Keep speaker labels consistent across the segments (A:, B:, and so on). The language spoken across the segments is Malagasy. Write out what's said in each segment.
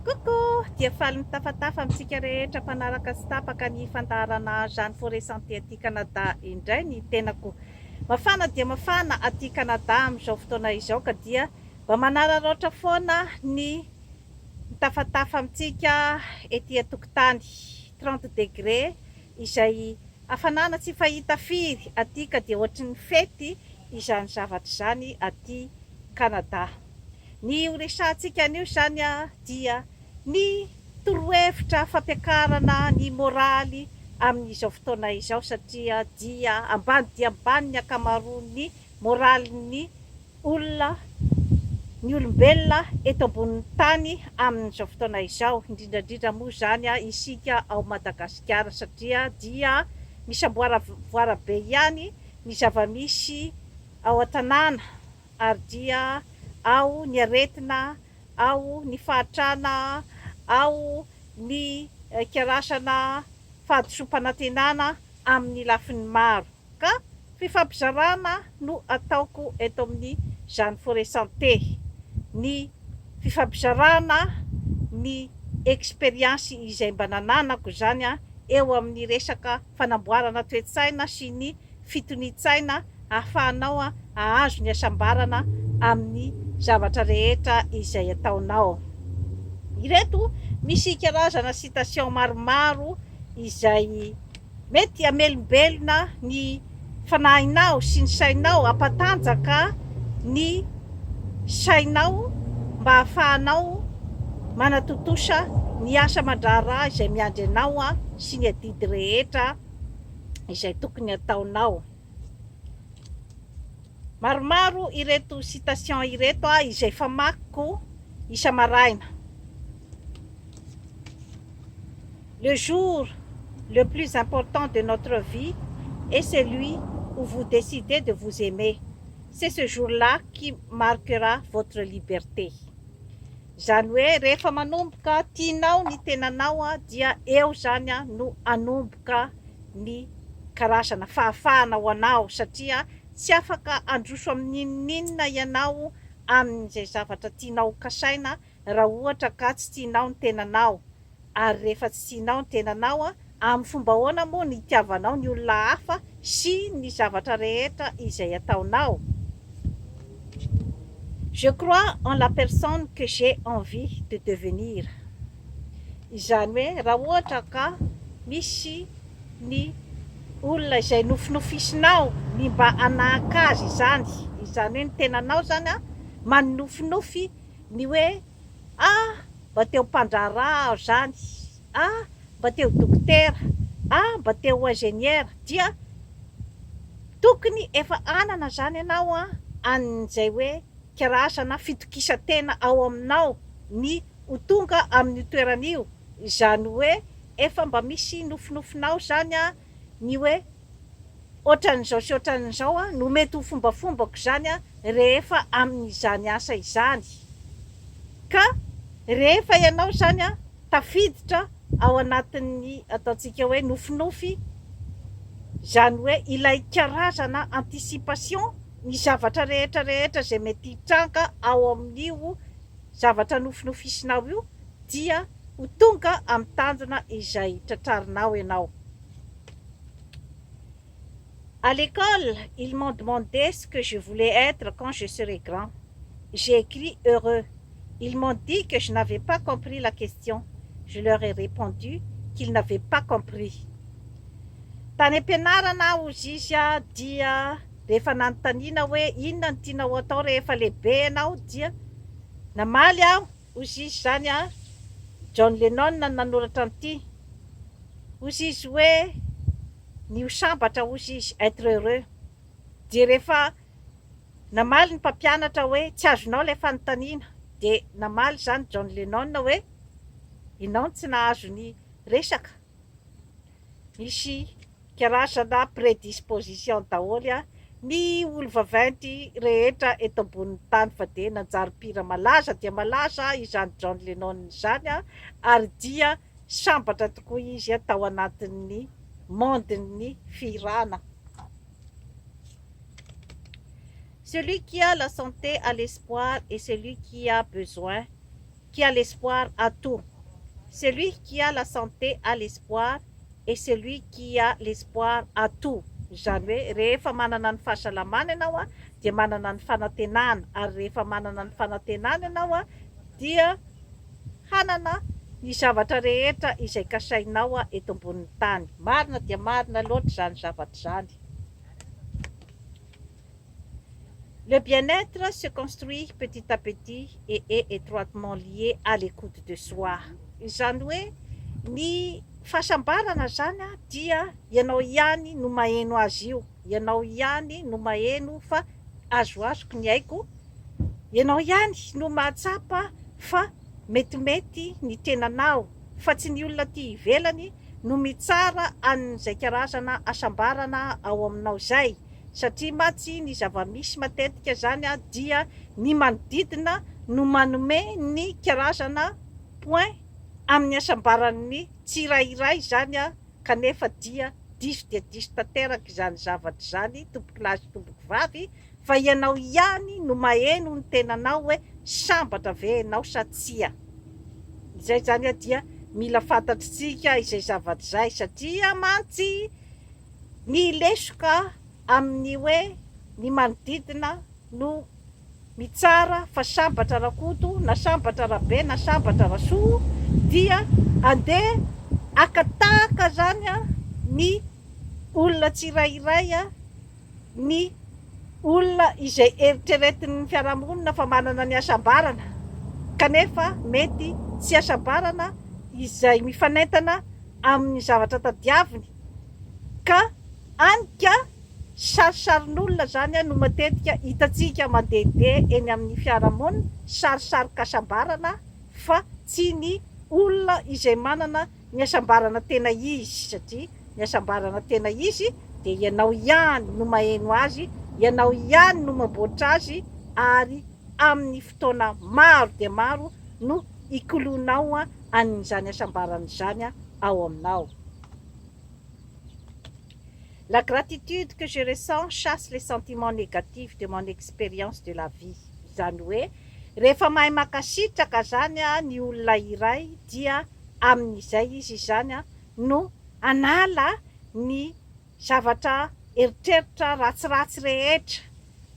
A: Coucou! Dia faly mitafatafa amintsika rehetra mpanaraka sy tapaka ny fandaharana Jeanne Forêt Santé aty Canada indray ny tenako. Mafana dia mafana aty Canada amin'izao fotoana izao ka dia mba manararaotra foana ny mitafatafa amintsika ety an-tokotany. 30 degré izay hafanana tsy fahita firy aty ka dia ohatry ny fety izany zavatra izany aty Canada. Ny ho resahantsika anio izany dia ny torohevitra fampiakarana ny moraly amin'izao fotoana izao satria dia ambany dia ambany ny ankamaroan'ny moralin'ny olona, ny olombelona eto ambonin'ny tany amin'izao fotoana izao, indrindra indrindra moa izany isika ao Madagasikara satria dia misamboaravoara be ihany ny zava-misy ao an-tanàna ary dia ao ny aretina, ao ny fahatrana, ao ny karazana fahadisoam-panantenana amin'ny lafiny maro. Ka fifampizarana no ataoko eto amin'ny Jeanne Forêt Santé. Ny fifampizarana ny expérience izay mba nananako izany eo amin'ny resaka fanamboarana toe-tsaina sy ny fitonian-tsaina ahafahanao hahazo ny hasambarana amin'ny zavatra rehetra izay ataonao. Ireto misy karazana citation maromaro izay mety hamelombelona ny fanahinao sy ny sainao, hampatanjaka ny sainao mba hahafahanao manatontosa ny asa aman-draharaha izay miandry anao sy ny adidy rehetra izay tokony hataonao. Maromaro ireto citation ireto izay famakiko isa-maraina. Le jour le plus important de notre vie est celui où vous décidez de vous aimer. C'est ce jour-là qui marquera votre liberté. Izany hoe rehefa manomboka tianao ny tenanao dia eo izany no hanomboka ny karazana fahafahana ho anao satria tsy afaka handroso amin'inon'inona ianao amin'izay zavatra tianao ho kasaina raha ohatra ka tsy tianao ny tenanao ary rehefa tsy tianao ny tenanao amin'ny fomba ahoana moa no hitiavanao ny olona hafa sy ny zavatra rehetra izay ataonao? Je crois en la personne que j'ai envie de devenir. Izany hoe raha ohatra ka misy ny olona izay nofinofisinao ny mba hanahaka azy izany, izany hoe ny tenanao izany manonofinofy ny hoe ah mba te ho mpandraharaha aho izany, ah mba te ho dokotera, ah mba te ho ingénieur dia tokony efa hanana izany ianao an'izay hoe karazana fitokisan-tena ao aminao ny ho tonga amin'io toerana io, izany hoe efa mba misy nofinofinao izany ny hoe ohatran'izao sy ohatran'izao no mety ho fombafombako izany rehefa amin'izany asa izany. Ka rehefa ianao izany tafiditra ao anatin'ny ataontsika hoe nofinofy, izany hoe ilay karazana anticipation ny zavatra rehetra rehetra izay mety hitranga ao amin'io zavatra nofinofisinao io dia ho tonga amin'ny tanjona izay tratrarinao ianao. À l'école, ils m'ont demandé ce que je voulais être quand je serais grand. J'ai écrit heureux. Ils m'ont dit que je n'avais pas compris la question. Je leur ai répondu qu'ils n'avaient pas compris. Tany am-pianarana aho hozy izy dia rehefa nanontaniana hoe inona no tianao atao rehefa lehibe ianao dia namaly aho hozy izy izany John Lennon no nanoratra an'ity hozy izy hoe ny ho sambatra hozy izy être heureux dia rehefa namaly ny mpampianatra hoe tsy azonao ilay fanontaniana dia namaly izany John Lennon hoe ianao no tsy nahazo ny resaka misy karazana prédisposition daholo ny olo vaventy rehetra eto ambonin'ny tany fa dia nanjary mpihira malaza dia malaza izany John Lennon izany ary dia sambatra tokoa izy tao anatin'ny monde-n'ny fihirana. Celui qui a la santé a l'espoir et celui qui a besoin. qui a l'espoir a tout. Celui qui a la santé a l'espoir et celui qui a l'espoir a tout. Izany hoe rehefa manana ny fahasalamana ianao a, dia manana ny fanantenana, ary rehefa manana ny fanantenana ianao a, dia hanana ny zavatra rehetra izay kasainao eto ambonin'ny tany. Marina dia marina loatra izany zavatra izany. Le bien-être se construit petit à petit et est étroitement lié à l'écoute de soi. Izany hoe ny fahasambarana zany a dia ianao ihany no maheno azy io, ianao ihany no maheno fa azoazoko ny aiko, ianao ihany no mahatsapa fa metimety ny tenanao, fa tsy ny olona aty ivelany no mitsara an'izay karazana hasambarana ao aminao izay, satria mantsy ny zava-misy matetika zany a dia ny manodidina no manome ny karazana point amin'ny hasambaran'ny tsirairay zany a, kanefa dia diso dia diso tanteraka izany zavatra izany, tompoko lahy sy tompoko vavy, fa ianao ihany no maheno ny tenanao hoe sambatra ve ianao sa tsia. Izay zany a dia mila fantatritsika izay zavatra izay, satria mantsy ny lesoka amin'ny hoe ny manodidina no mitsara fa sambatra Rakoto na sambatra Rabe na sambatra Rasoa, dia andeha haka tahaka zany a ny olona tsirairay a, ny olona izay eritreretin'ny fiarahamonina fa manana ny hasambarana kanefa mety tsy hasambarana izay mifanentana amin'ny zavatra tadiaviny ka any ka sarisarin'olona izany no matetika hitantsika mandehandeha eny amin'ny fiarahamonina, sarisarin-kasambarana fa tsy ny olona izay manana ny hasambarana tena izy satria ny hasambarana tena izy dia ianao ihany no maheno azy, ianao ihany no mamboatra azy ary amin'ny fotoana maro dia maro no ikoloanao an'izany hasambarana izany ao aminao. La gratitude que je ressens chasse les sentiments négatifs de mon expérience de la vie. Izany hoe rehefa mahay mankasitraka izany ny olona iray dia amin'izay izy izany no hanala ny zavatra eritreritra ratsiratsy rehetra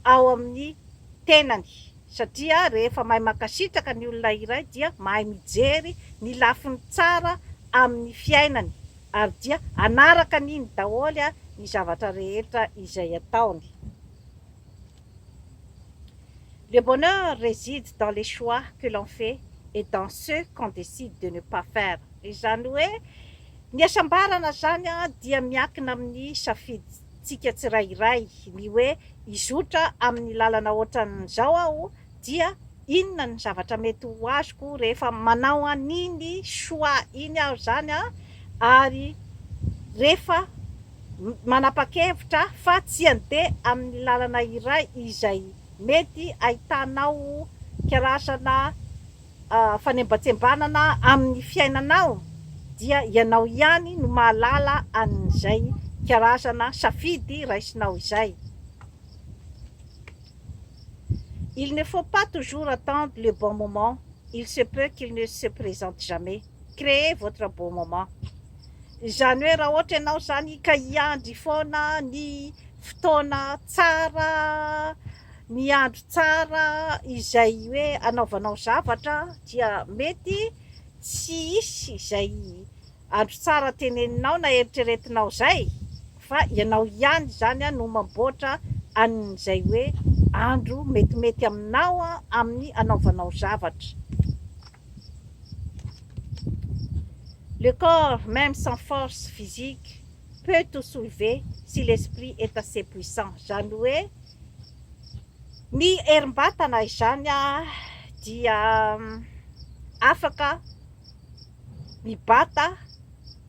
A: ao amin'ny tenany, satria rehefa mahay mankasitraka ny olona iray dia mahay mijery ny lafiny tsara amin'ny fiainany ary dia hanaraka an'iny daholo ny zavatra rehetra izay ataony. Le bonheur réside dans les choix que l'on fait et dans ceux qu'on décide de ne pas faire. Izany hoe ny hasambarana izany dia miankina amin'ny safidintsika tsirairay, ny hoe hizotra amin'ny lalana ohatran'izao aho dia inona ny zavatra mety ho azoko rehefa manao an'iny choix iny aho izany ary rehefa manapa-kevitra fa tsy handeha amin'ny lalana iray izay mety ahitanao karazana fanembatsembanana amin'ny fiainanao dia ianao ihany no mahalala an'izay karazana safidy raisinao izay. Il ne faut pas toujours attendre le bon moment, il se peut qu'il ne se présente jamais. Créez votre bon moment. Izany hoe raha ohatra ianao izany ka hiandry foana ny fotoana tsara, ny andro tsara izay hoe anaovanao zavatra dia mety tsy hisy izay andro tsara teneninao na eritreretinao izay fa ianao ihany izany no mamboatra an'izay hoe andro metimety aminao amin'ny anaovanao zavatra. Le corps, même sans force physique, peut tout soulever si l'esprit est assez puissant. Izany hoe ny herim-batana izany dia afaka mibata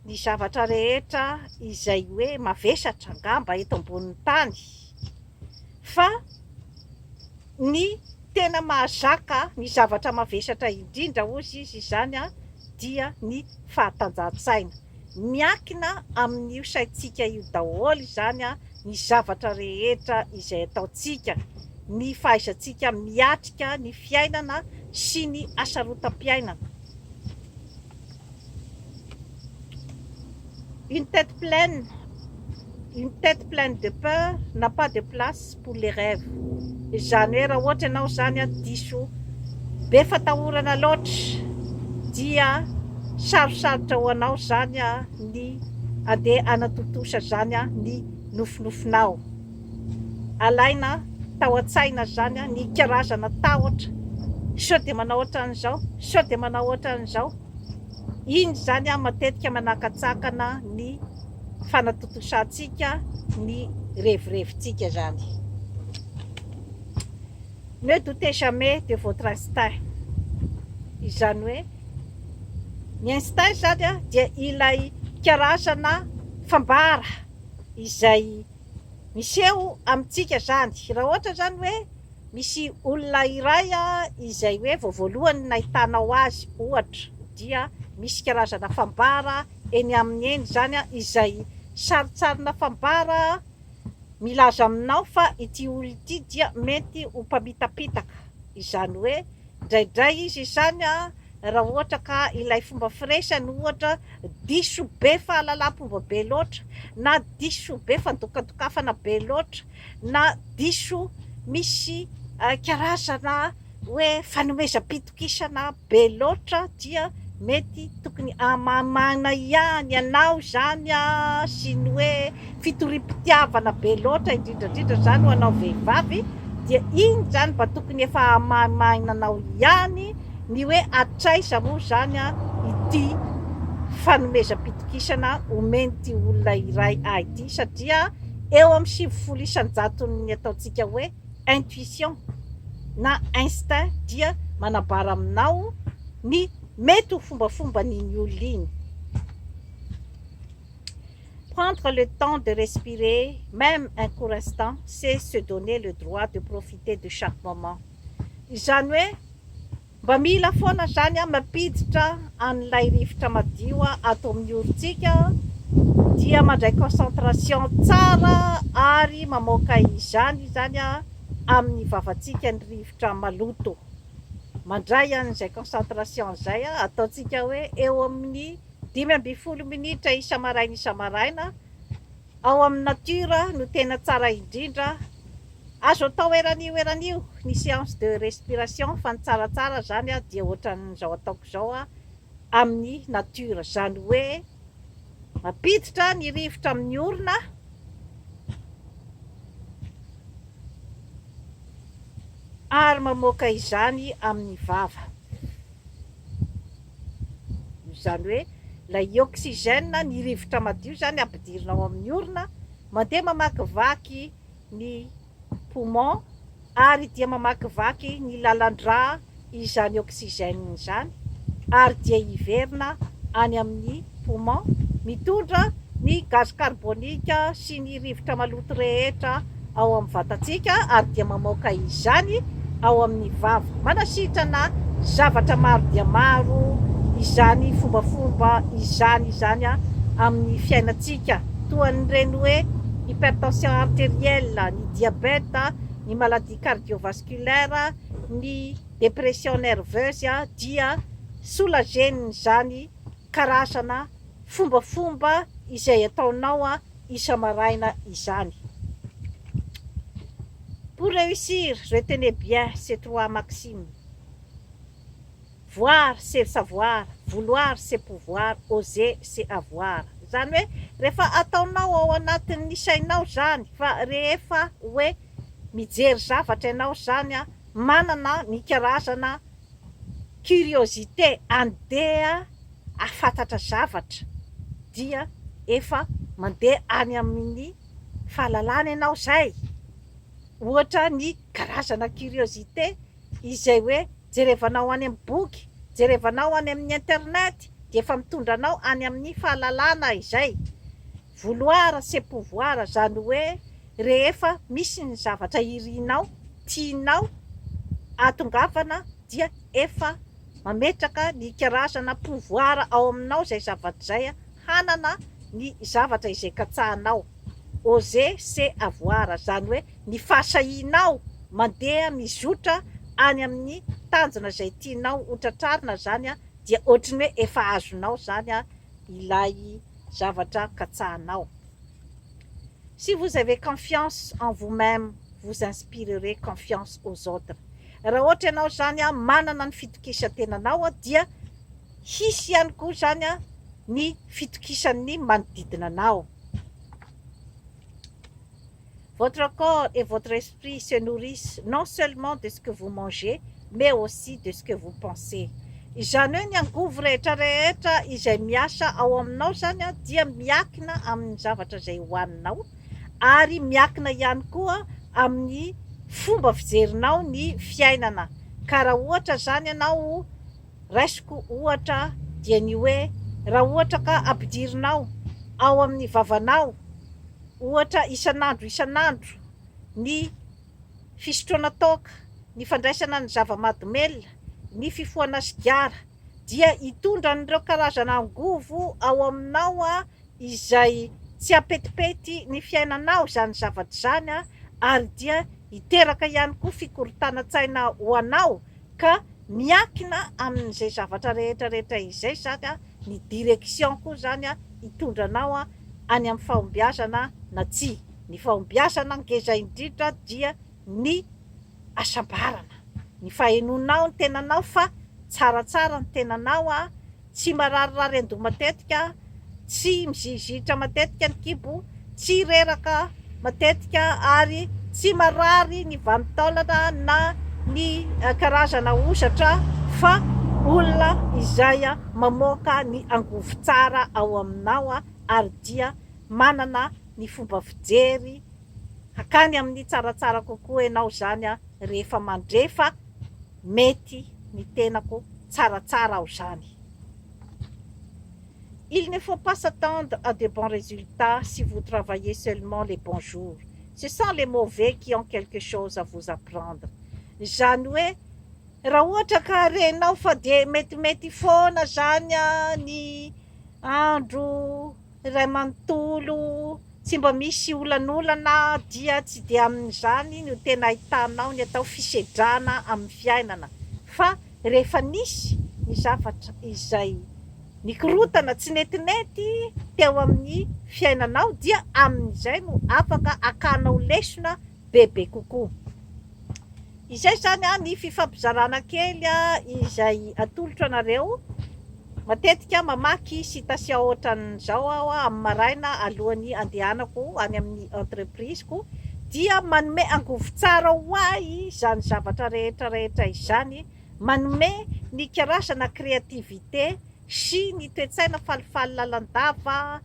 A: ny zavatra rehetra izay hoe mavesatra angamba eto ambonin'ny tany fa ny tena mahazaka ny zavatra mavesatra indrindra hozy izy izany dia ny fahatanjahan-tsaina. Miankina amin'io saintsika io daholo izany ny zavatra rehetra izay ataontsika. ny fahaizantsika miatrika ny fiainana sy ny hasarotam-piainana. Une tête pleine, une tête pleine de peur n'a pas de place pour les rêves. Izany hoe raha ohatra ianao izany diso be fatahorana loatra dia sarosarotra ho anao izany ny andeha hanatontosa izany ny nofinofinao. Alaina tao an-tsaina izany ny karazana tahotra, sao dia manao ohatran'izao, sao dia manao ohatran'izao. Iny izany matetika manakatsakana ny fanatontosantsika ny revirevintsika izany. Ne doutez jamais de votre instinct. Izany hoe ny instinct izany dia ilay karazana fambara izay miseho amintsika izany. Raha ohatra izany hoe misy olona iray izay hoe vao voalohany nahitanao azy ohatra dia misy karazana fambara eny aminy eny izany izay sarintsarina fambara milaza aminao fa ity olona ity dia mety ho mpamitapitaka. Izany hoe indraindray izy izany raha ohatra ka ilay fomba firesany ohatra diso be fahalalam-pomba be loatra na diso be fandokandokafana be loatra na diso misy karazana hoe fanomezam-pitokisana be loatra dia mety tokony hamamana ihany ianao izany sy ny hoe fitoriam-pitiavana be loatra indrindra indrindra izany ho anao vehivavy dia iny izany mba tokony efa hamamana anao ihany ny hoe hatraiza moa izany ity fanomezam-pitokisana omen'ity olona iray ahy ity satria eo amin'ny 90 isan-jaton'ny ataontsika hoe intuition na instinct dia manambara aminao ny mety ho fombafomban'iny olona iny. Prendre le temps de respirer, même un court instant, c'est se donner le droit de profiter de chaque moment. Izany hoe mba mila foana izany mampiditra an'ilay rivotra madio ato amin'ny orontsika dia mandray concentration tsara ary mamoaka izany izany amin'ny vavantsika ny rivotra maloto. Mandray an'izay concentration izay ataontsika hoe eo amin'ny 15 minitra isa-maraina isa-maraina ao amin'ny nature no tena tsara indrindra. Azo atao eran'io eran'io ny séance de respiration fa ny tsaratsara izany dia ohatran'izao ataoko izao amin'ny nature, izany hoe mampiditra ny rivotra amin'ny orona ary mamoaka izany amin'ny vava. Izany hoe ilay oxygène, ny rivotra madio izany ampidirina ao amin'ny orona, mandeha mamakivaky ny poumon ary dia mamakivaky ny lalan-drà izany oxygène izany ary dia hiverina any amin'ny poumon mitondra ny gaz carbonique sy ny rivotra maloto rehetra ao amin'ny vatantsika ary dia mamoaka izany ao amin'ny vava. Manasitrana zavatra maro dia maro izany fombafomba izany izany amin'ny fiainantsika toa an'ireny hoe hypertension artérielle, ny diabète, ny maladie cardiovasculaire, ny dépression nerveuse dia soulager-n'izany karazana fombafomba izay ataonao isa-maraina izany. Pour réussir, retenez bien ces trois maximes. Voir, c'est savoir, vouloir, c'est pouvoir, oser, c'est avoir. Izany hoe rehefa ataonao ao anatin'ny sainao izany fa rehefa hoe mijery zavatra ianao izany manana ny karazana curiosité andeha hahafantatra zavatra dia efa mandeha any amin'ny fahalalana ianao izay. Ohatra ny karazana curiosité izay hoe jerevanao any amin'ny boky, jerevanao any amin'ny internet dia efa mitondra anao any amin'ny fahalalana izay. Vouloir c'est pouvoir, izany hoe rehefa misy ny zavatra irinao, tianao ahatongavana dia efa mametraka ny karazana pouvoir ao aminao izay zavatra izay hanana ny zavatra izay katsahanao. Oser c'est avoir, izany hoe ny fahasahianao. mandeha mizotra any amin'ny tanjona izay tianao ho tratrarina izany dia ohatran'ny hoe efa azonao izany ilay zavatra katsahanao. Si vous avez confiance en vous-même, vous inspirerez confiance aux autres. Raha ohatra ianao izany manana ny fitokisan-tenanao dia hisy ihany koa izany ny fitokisan'ny manodidina anao. Votre corps et votre esprit se nourrissent non seulement de ce que vous mangez, mais aussi de ce que vous pensez. Izany hoe ny angovo rehetra rehetra izay miasa ao aminao izany dia miakina amin'ny zavatra izay hohaninao ary miakina ihany koa amin'ny fomba fijerinao ny fiainana. Ka raha ohatra izany ianao, raisiko ohatra dia ny hoe raha ohatra ka ampidirinao ao amin'ny vavanao ohatra isan'andro isan'andro ny fisotroana toaka, ny fandraisana ny zava-mahadomelina, ny fifohana sigara dia hitondra an'ireo karazana angovo ao aminao izay tsy hampetipety ny fiainanao izany zavatra izany ary dia hiteraka ihany koa fikorontanan-tsaina ho anao ka miankina amin'izay zavatra rehetra rehetra izay izany ny direction koa izany hitondra anao any amin'ny fahombiazana na tsia. Ny fahombiazana ngeza indrindra dia ny hasambarana, ny fahenoanao ny tenanao fa tsaratsara ny tenanao, tsy mararirary an-doha matetika, tsy mizihizihitra matetika ny kibo, tsy reraka matetika ary tsy marary ny vanin-taolana na ny karazana hozatra fa olona izay mamoaka ny angovo tsara ao aminao ary dia manana ny fomba fijery hakany amin'ny tsaratsara kokoa ianao izany rehefa mandre fa mety ny tenako tsaratsara aho izany. Il ne faut pas s'attendre à de bons résultats si vous travaillez seulement les bons jours. Ce sont les mauvais qui ont quelque chose à vous apprendre. Izany hoe raha ohatra ka renao fa dia metimety foana izany ny andro iray manontolo, tsy mba misy olanolana dia tsy dia amin'izany no tena ahitanao ny atao fisedrana amin'ny fiainana fa rehefa nisy ny zavatra izay nikorontana tsy netinety teo amin'ny fiainanao dia amin'izay no afaka hakanao lesona bebe kokoa. Izay izany ny fifampizarana kely izay atolotro anareo. Matetika mamaky citation ohatran'izao aho amin'ny maraina alohan'ny andehanako any amin'ny entreprise-ko dia manome angovo tsara ho ahy izany zavatra rehetra rehetra izany, manome ny karazana créativité sy ny toe-tsaina falifaly lalandava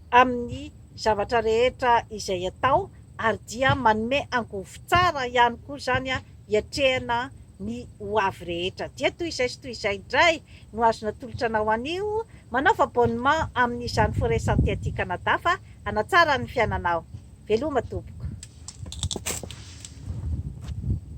A: amin'ny zavatra rehetra izay atao ary dia manome angovo tsara ihany koa izany hiatrehana ny ho avy rehetra. Dia toy izay sy toy izay indray no azo natolotra anao anio. Manaova abonnement amin'izany Forêt Santé aty Canada fa hanatsara ny fiainanao. Veloma tompoko.